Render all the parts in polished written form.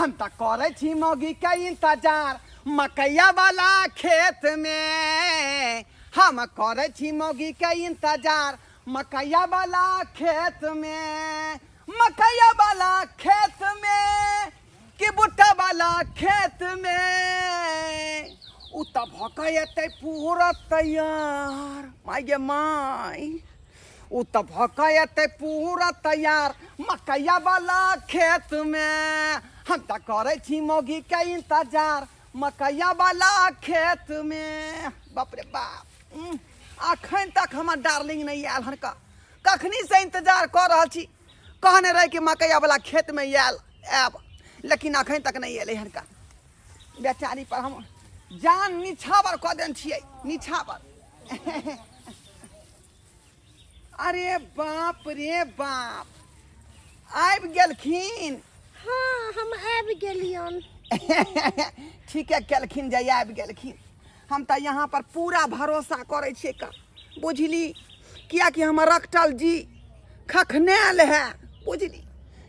हम तऽ करै छी मौगी के इंतजार मकैया वाला खेत में। हम करै छी मौगी के इंतजार मकैया वाला खेत में, मकैया वाला खेत में कि बुट्टा वाला खेत में। उ तऽ भऽ कऽ एतै पूरा तैयार, माय गे माय, उ तऽ भऽ कऽ एतै पूरा तैयार मकैया वाला खेत में। हम तऽ करै छी मौगी के इंतजार मकैया वाला खेत में। बाप रे बाप, अखन तक हमर डार्लिंग नहि आयल हन। का कखनी से इंतजार कऽ रहल छी, कहने रहे कि मकैया वाला खेत में आयल आयब, लेकिन अखन तक नहि एलै हन। का बेचारी पर हम जान निछावर कऽ देने छियै, निछावर। अरे बाप रे बाप, आबि गेलखिन। हाँ, हम आबि गेलियन। ठीके केलखिन जे आबि गेलखिन। हम तऽ यहाँ पर पूरा भरोसा करै छियै का, बुझली? कियाकि हमर रखटल जी खखनायल है, बुझली?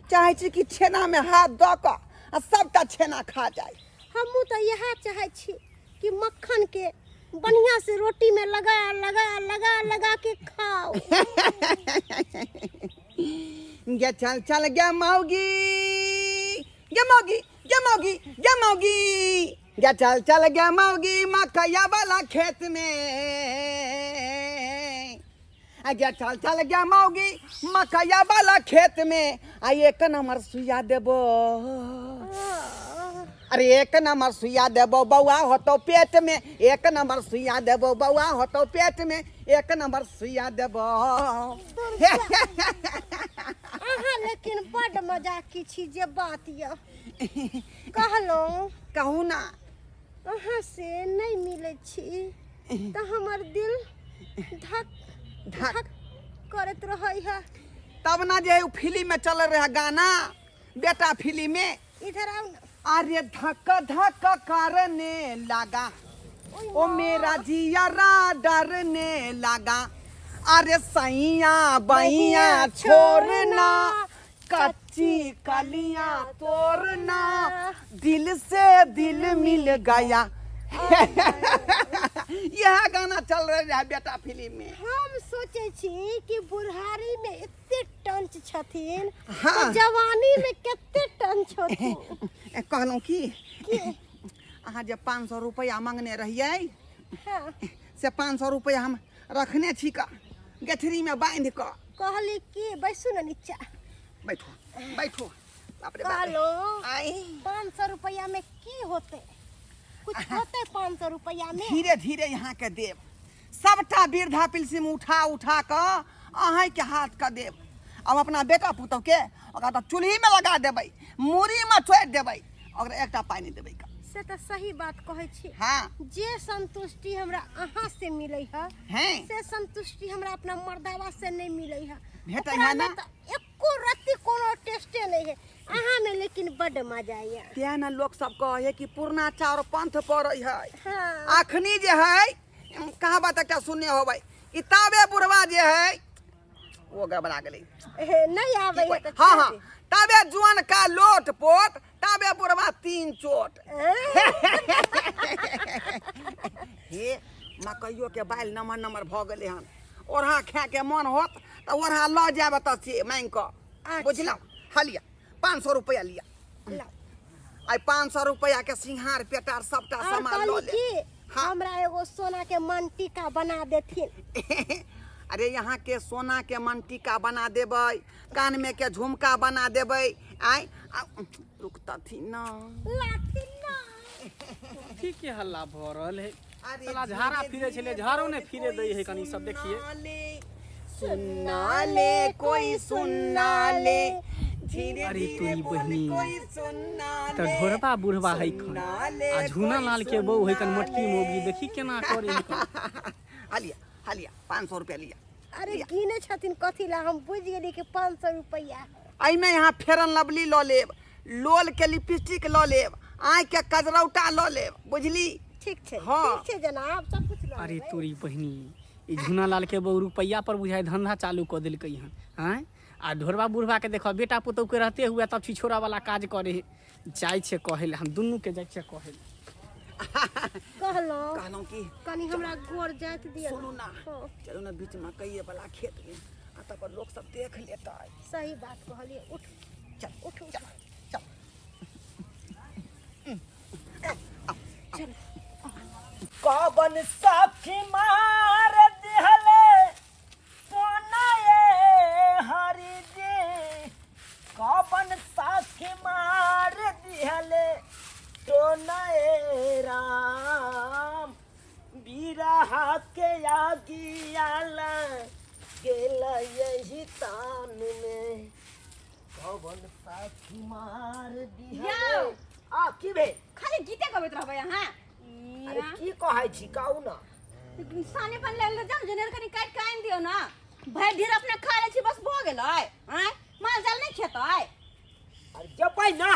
चाहै छी कि छेनामे हाथ दऽ कऽ आ सबटा छेना खा जाय। हमहूँ तऽ इएह चाहै छी कि मक्खन के बढ़िया से रोटी में लगा लगा लगा लगा के खाओ। गे चल चल गे मौगी, गे मौगी, गे मौगी, गे मौगी, गे चल चल गे मौगी मकैया वाला खेत में। आ गे चल चल गे मौगी मकैया वाला खेत में, आ एक नंबर सुइया देबो। अरे एक नंबर सुइया देबो बौआ होतो पेट में, एक नंबर सुइया देबो बौआ होतो पेट में, एक नंबर सुइया देबो। अहाँ लेकिन बड मजाकी छी जे बात यऽ कहलहुँ। कहू ना। अहाँ से नहि मिलै छी तऽ हमर दिल धक धक धक करैत रहै है। तब ना जे उ फिल्म में चल रहा गाना बेटा फिल्म में। इधर आओ ना। अरे धक धक करने लगा ओय ओ माँ। मेरा जियरा डरने लगा, अरे सैया बहिया बहिया छोड़ना, छोड़ना, कच्ची कलियां तोड़ना, दिल से दिल मिल गया। यह गाना चल रहा है बेटा फिल्म में। हम सोचे छी कि बुढ़ारी में एते टंच छथिन, हाँ। तऽ जवानी में कते टंच होथिन। कहलहुँ की की? अहाँ जे 500 रुपया मांगने रहियै, हाँ। से 500 रुपया हम रखने छी का गेठरी में बांधि कऽ। कहली कि बैसू ने नीचा। बैठो बैठो। बाप रे बाप। कहलहुँ आई। 500 रुपया में की होते? कुछ होते 500 रुपया में? धीरे धीरे यहाँ के देब सबटा वृद्धा पेंशन उठा उठा कऽ अहाँके हाथ के देब। अब अपना बेटा पुतोह के ओकरा तऽ चूल्ही में लगा देबै, मूड़ी में चोरि देबै, ओकरा एकटा पाइ नहि देबै का। से तऽ सही बात कहै छी। हाँ। जे संतुष्टि हमरा अहाँ से मिलै है, हैं? से संतुष्टि हमरा अपना मर्दावा से नहीं मिलै है। भेटै ओकरा है ना? में तऽ एको रत्ती कोनो टेस्टे नहीं है अहाँ में, लेकिन बड मजा ये। तें ने लोक सब कहै है कि पुरना चाउर पंथ पड़ै है। हाँ। अखनी जे है कहावत एकटा सुनने होबै कि ताबे बुढ़वा जे है ओ गड़बड़ा गेलै। हे, नहीं आबै है तऽ हाँ हाँ छोड़ि दे। ताबे जुआन का लोट पोट, ताबे बुढ़वा 3 चोट। हे मकइयो के बालि नमहर नमहर भऽ गेलै हन। ओढ़ा खाए के मन होत तऽ ओढ़ा लऽ जायब एतऽ से मांगि कऽ। अच्छा। बुझलहुँ? हा लिअ 500 रुपया लिअ। लाउ। आइ 500 रुपया के सिंहार पेटार सबटा और सामान लऽ कहली लेब। की हाँ। हमरा एगो सोना के मनटीका बना देथिन। अरे यहाँ के सोना के मनटीका बना देबै, कान में के झुमका बना देबै। आइ रुकतथिन ना। लाथिन ना। की के हल्ला भऽ रहल है? अरे साला झाड़ा धीरे फिरे छलै, धीरे झाड़ो नहि बोल फिरे कोई दै है कनी सब देखिए। सुनना ले, सुनना ले कोई सुनना ले, धीरे अरे धीरे तोरी बोल बहिनी, कोई सुनना तऽ ले, ढोरबा बुढ़बा है खन सुनना ले आ झूना कोई लाल के बहू है कन सुनना मोटकी ले। मोगी देखी केना करे है कन। हालिया हालिया 500 रुपया लिया। अरे गिने छथिन कथी ला, हम बुझि गेली कि 500 रुपया। एहिमे यहाँ फेरन लवली लऽ लेब, लोल के लिपस्टिक लऽ लेब, आँखि के कजरौटा लऽ लेब, बुझली? ठीक छै। हाँ। ठीक छै जनाब, सब कुछ लऽ अरे लेबै। तोरी बहिनी, ई झूना लाल के बहू रुपैआ पर बुझाइ धंधा चालू कऽ देलकै हन। आँय, आ ढोरबा बुढ़बा के देखो बेटा पुतोह के रहते हुए तब छिछोरा वाला काज करे है। जाइ छै कहै लए, हम दुनू के जाइ छै कहै लए। कहलहुँ कहलहुँ कि कनी हमरा गोर जाइत दिअ। सुनू ना। हँ, चलू ना बीच मकइए वाला खेत में, आ तब लोग सब देख लेतै। सही बात कहलियै। उठ चल उठ उठ। चल चल। कवन सखी मार दिहले सोना ये हरि जी, कवन सखी मार दिहले सोना ये राम, बिरहा के आगियाला गेल यही तान में, कवन सखी मार दिहले। यौ। आ की भेल? खाली गीते गबैत रहबै अहाँ। अरे की कहै छी कहू ना। साने पानी ले जाउ, जनेर कनी काटि के आनि दियौ ना। भरि ढेर अपने खा लै छी, बस भऽ गेलै। आँय, माल जाल नहि खेतै? अरे जबै ना,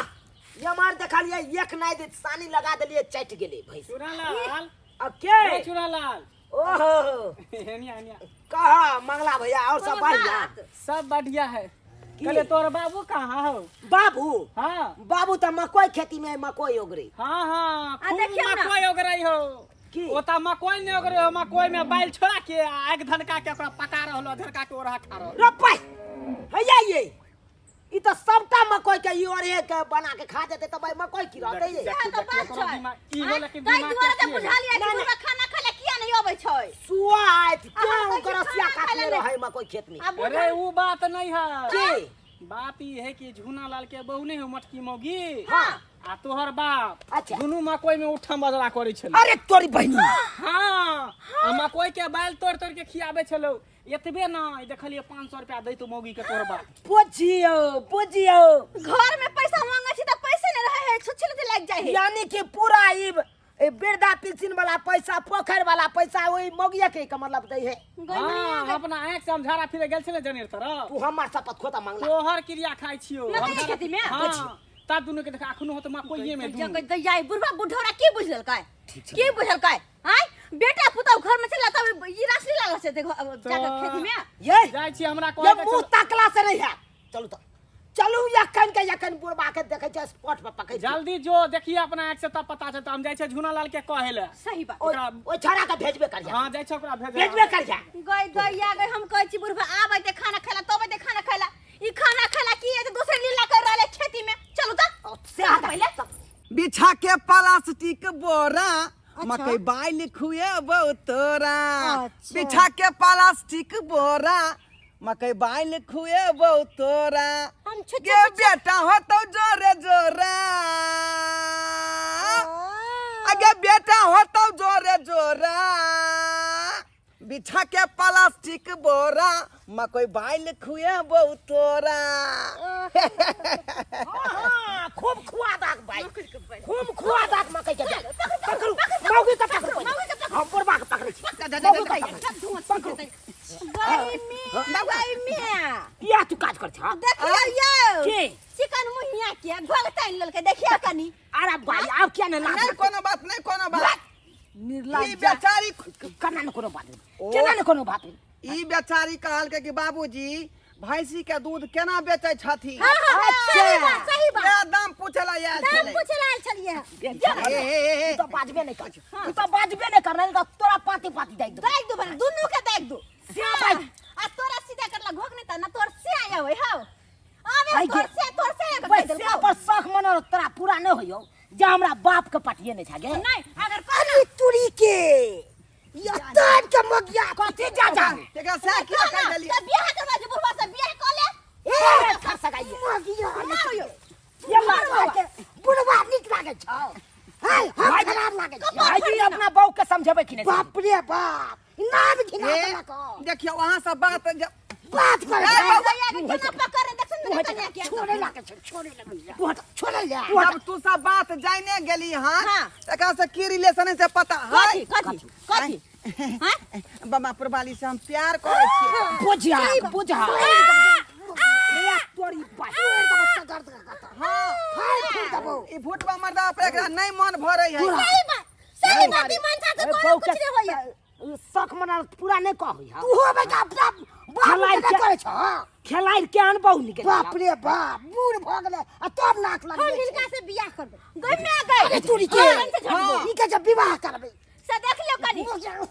ये हमार देखलियै एक नाइ दे सानी लगा देलियै, चटि गेलै भैंस। चूड़ालाल। अब के? ए चूड़ालाल। ओहो। हेनिया हेनिया। कहा मंगला भैया, और सब कोनो बढ़िया? बात? सब बढ़िया है। की? कहले तोर बाबू कहाँ हो? बाबू? हाँ। बाबू तो मकई खेती में मकई उगरे। हाँ हाँ, आ खूब देखियौ ना। मकई उगरै हो। की? ओता मकई नहीं उगरै हो, मकई में बैल छोड़ा के आ आगि धनका के ओकरा पका रहलो, धनका के ओरहा खा रहलो। रपै हैया ये ई तो सबटा मकई के ई ओरहे के बना के खा जेतै तब मकई की रहतै ये? सएह तऽ बात देखियौ, छै। दिमाग- ई आँय, होलै कि ताहि दिमाग दुआरे के तऽ अथी है। बुझलियै कि ना, ना। बुढ़बा खाना खाय लए किया नहि अबै छै। सुआ आयत अहाँ क्यों कहै छी ओकर रसिया खाना खाय काटने लए रहै मकई खेत में। आ बुढ़बा- अरे ऊ बात नहीं है। की? बात ई है कि झूना लाल के बहू नहीं हो मटकी मौगी। हाँ। आ तोहर बाप। अच्छा। दुनू मकई में उठम बजरा करै छलै। अरे तोरी बहिनी। हाँ। आ मकई के बैल तोड़ तोड़ के खियाबै छलौ। एतबे ना देखलियै 500 रुपया दैतो मौगी के तोहर बाप। बुझियौ बुझियौ, घर में पैसा मांगे छी तऽ पैसे नहि रहै है, छुच्छे लते लागि जाइ है। यानी कि पूरा ई वृद्धा पेंशन वाला पैसा, पोखर वाला पैसा ओहि मौगिया के मतलब दै है। हाँ, अपना आँख से हम झाड़ा फिरे गेल छलै जनेर तरफ। तू हमर शपथ खोता मांगला। तोहर क्रिया खाइ छियौ। मकई हम झाड़ा- खेती में? हाँ, तब दुनू के देखा अखनो होत मकइये में दुनू। जगह दैया, ई बुढ़वा बुढ़ौरा की बुझलकै? की बुझलकै? आँय, बेटा पुतहु घर में चला तब ई रासली लागल छै देखो, अब जाके खेती में। ये जाइ छी हमरा ये कहै के मुंह छल- तकला से नहीं है। चलू तो चलू, यखन के यखन बुढ़बा के देखै छै स्पॉट पर पकड़ के। जल्दी जो देखिए अपना आँख से तब पता चलता। हम जाइ छै झूना लाल के कहै ले। सही बात। ओइ ओइ छोड़ा के भेजबे करिया। हाँ, जाइ छै ओकरा भेजबे। भेजबे करिया। गई गैया गई, हम कहै छी बुढ़बा आबै ते खाना खाला तब ते खाना खाला, ई खाना खाला की है दोसर लीला कर रहल है खेती में। चलू त से हटा। पहिले। बिछा के प्लास्टिक बोरा मकई बाइल खुएबौ तोरा। अच्छा। बिछा के प्लास्टिक बोरा मकई बाइल खुएबौ तोरा। हम छुच्छे गे बेटा होतौ जोरे जोरा, अगे बेटा होतौ जोरे जोरा, बिछा के प्लास्टिक बोरा मकई बाइल खुएबौ तोरा। हाँ, खूब खुआ दाक भाई, खूब खुआ दाक मकई के दाल। पकड़ू मौगी के, पकड़ू पहिले। हम बुढ़बा के पकड़ै छी, मौगी के पकड़ू। गई में गई में किया तू काज कर छ? देखियौ यौ, की? चिकन मुहिया के घोल तानि लेलकै, देखियौ कनी। अरे भाई, आब किया ने लाज? नहीं कोनो बात, नहीं कोनो बात। निर्लाज ई बेचारी केना ने कोनो बात नहीं, ओ। केना ने कोनो बात नहीं। ई बेचारी कहलकै कि बाबूजी भैंसी के दूध केना बेचै छथिन। हाँ, हाँ, सही बात, सही बात। ए, दाम पूछे ला आयल दाम छलै। पूछे ला आयल छलियै। ए, ए, ए, ए। तू तो बाजबे नहीं कर, तू तो बाजबे नहीं कर, नहीं तो तोरा पाती पाती दाइ दो। दागि दो भने, दुनू के दागि दो। से भाई। आ तोरा सीधा करला घोक नहीं त ना तोर से आया होय हौ। आबे भाई तोर के- से, तोर से आया भाई के से पर शौक मनल तोरा पूरा नहीं होइयो, जे हमरा बाप के पटिए नहीं छागे। नहीं अगर अरे तुरी के या तान के मगिया कथी जा जा एकरा से किया कहि देलियै? त बियाह करबा जे बुढ़वा से बियाह क ले। ए कर सगाइए मगिया ना होइयो। ये बुढ़वा के बुढ़वा नीक लागै छौ? हाय, हम भाई- खराब लागै छौ। भाईजी अपना बहू के समझेबै कि नहीं? बाप रे बाप, नाम घिना ए, देलक हौ। देखियौ अहाँ सब बात जब बात कर ए, बाबा, गैया के केना पकड़े देखन ने कन्या के। छोड़े लागै छै, छोड़े लागै छै, छोड़े ले। जब तू सब बात जाने गेली। हाँ, हाँ। एकरा से की रिलेशन है से पता है? कथी कथी कथी? हाँ, बाबा प्रबाली से हम प्यार करै छियै। बुझा बुझा ये तोरी बात। हाँ, ई भूटवा मर्दा पर एकरा नहीं मन भरै है। सही बात, सही बात। ई मनसा से ए, कोनो बहू कुछ के नहीं होइए। शौक मनल पूरा नहीं कहै। तू हो बेटा, अपना बाप खेलाइ के के- करै छौ। खेलाइ केहन बहु निकलि बाप रे बाप बूढ़ भऽ गेलै आ तब नाक हम लगबै हिनका से बियाह करबै। गई मैं गई। अरे तोरी के हाँ, हमसे झगड़ो। ई के जब विवाह करबै से देख लियो कनी।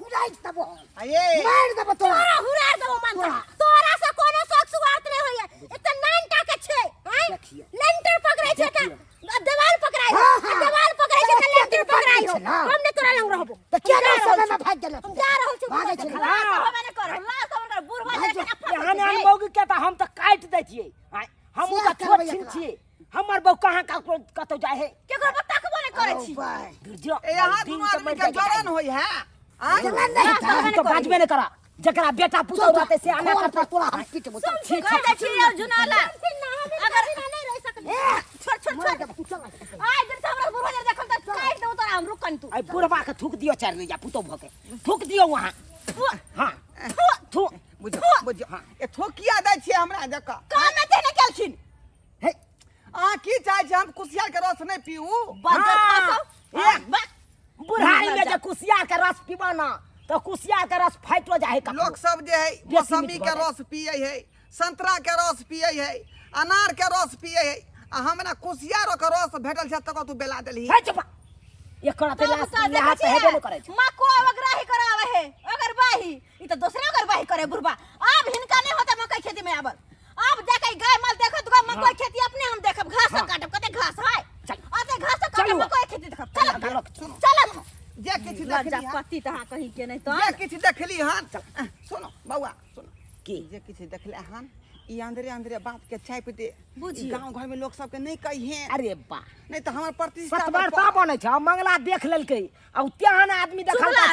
हुराइ देबो अये मारि देबो तोरा तोरा हुरार देबो मन तोरा। तोरा से कोनो शौक सुआर्थ नहीं होइए। एते नानटा के छै आँय? देखियौ। लेंटर पकड़ै छै त देवाल पकड़ाइ हाँ, हाँ। देवाल पकड़ै छै त लेंटर पकड़ाइ छै ना। हम ने तोरा लंग रहबो। तऽ किया हम जा नहि रहल समय में छी। भागि गेलै हम जा रहल छी। भागै छै लाज तऽ होबे नहि करऽ, लाज तऽ हुनकर बुढ़वा भागि जे जो। केना एहन एहन फँसै छै। मौगी के तऽ हम तऽ काटि दै छियै आँय, हमहूँ सएह तऽ छोट करबै छिन एकरा। छियै हमर बहू कहाँ कतौ जाइ है केकरो पर तकबो नहि करै छी। दुर्जो ए यहाँ दुनू आदमी के जलन होई है आँय? जलन नहीं हाँ, तो बाजबे नहीं करा जकरा बेटा पुतहु रहते से आना करता तोरा हम पीटबो चल सुन, कहि दै छी यौ जुनाला। अगर नहीं रह सकली। छोड़ छोड़ छोड़। आइ दिन से हमरा बुढ़वा जे देखल तऽ काटि देबौ तोरा हम, रुक कनि तू। आई बुढ़वा के थूक दियो चार ले जा पुतहु भके थूक दियो वहां हां थू बुझियौ बुझियौ ए थोकिया दै छियै हमरा जकाँ काम एते नहि केलखिन। हे अहाँ की चाहै छियै हम कुसियार के रस नहि पीऊ बज्जर हाँ। खसौ। ए। वाह। बुढ़ारी में जे कुसियार के रस पीबो ना तो कुसियार के रस फाटो जाए कखनो। लोक सब जे है बेसी मौसमी मीठ के भऽ जाइ। रस पियै है संतरा के रस पियै है अनार के रस पियै है आ हमरा कुसियारो के रस भेटल छै तकर तू बेला देलही हे चुप एकर तब लास्ट का लिहाज देखै तऽ हेबे नहि करै छियै छै मको अगराही करावे है अगरबाही ई तऽ दोसरे अगरबाही करे बुढ़बा आब हिनका नहि होता मकई खेती में आबल आब जाके गाय माल देखत ग मकई खेती अपने हम देखब घास हाँ। काटब कते घास है चल। अते घास काटब चलू। मकई खेती देखब चल चलू। चल जे किछु देखली हन पति तहाँ कहीं के नहीं तो जे किछु देखली हन सुनो बौआ सुनो की? जे किछु देखले हन ई अंदरे अंदरे बात के चापि दे बुझियौ। ई गांव घर में लोग सबके नहीं कहिए अरे बा नहीं तो हमर प्रतिष्ठा पर सतवार्ता बनै छै मंगला देख लेलकै आ उ तेहन आदमी देखलकै चुगला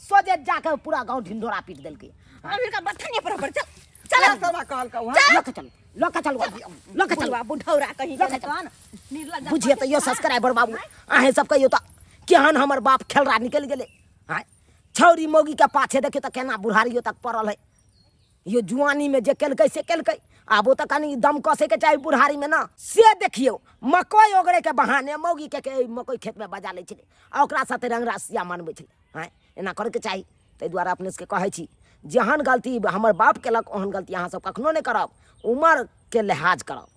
सोझे जाके पूरा गांव ढिंढोरा पीट देलकै अब हिनका बथनिया पर पर चल चल चल सरवा कहल कहू लऽ के चल लऽ के चल लऽ के चल बुढ़वा बुढ़ौरा कहीं के लऽ के नहीं चल। तो निर्लज्ज बुझिए तऽ यो सब्सक्राइबर बाबू अहें सब कहियो तऽ केहन हमर बाप खेलरा निकलि गेलै आँय छौरी मौगी के पाछे देखियौ तऽ केना बुढ़ारियो तक पड़ल है यो जुआनी में जे केलकै से केलकै आबो तऽ कनि दम कसे के चाही बुढ़ारी में ना से देखियौ मकई ओगरे के बहाने मौगी के, के मकई खेत में बजा लै छलै आ ओकरा साथे रंग रासिया मनबै छलै आँय एना करैके चाही ताहि दुआरे अपने सबके कहै छी जेहन गलती हमर बाप केलक ओहन गलती अहाँ सब कखनो नहि करब उमर के लिहाज करब।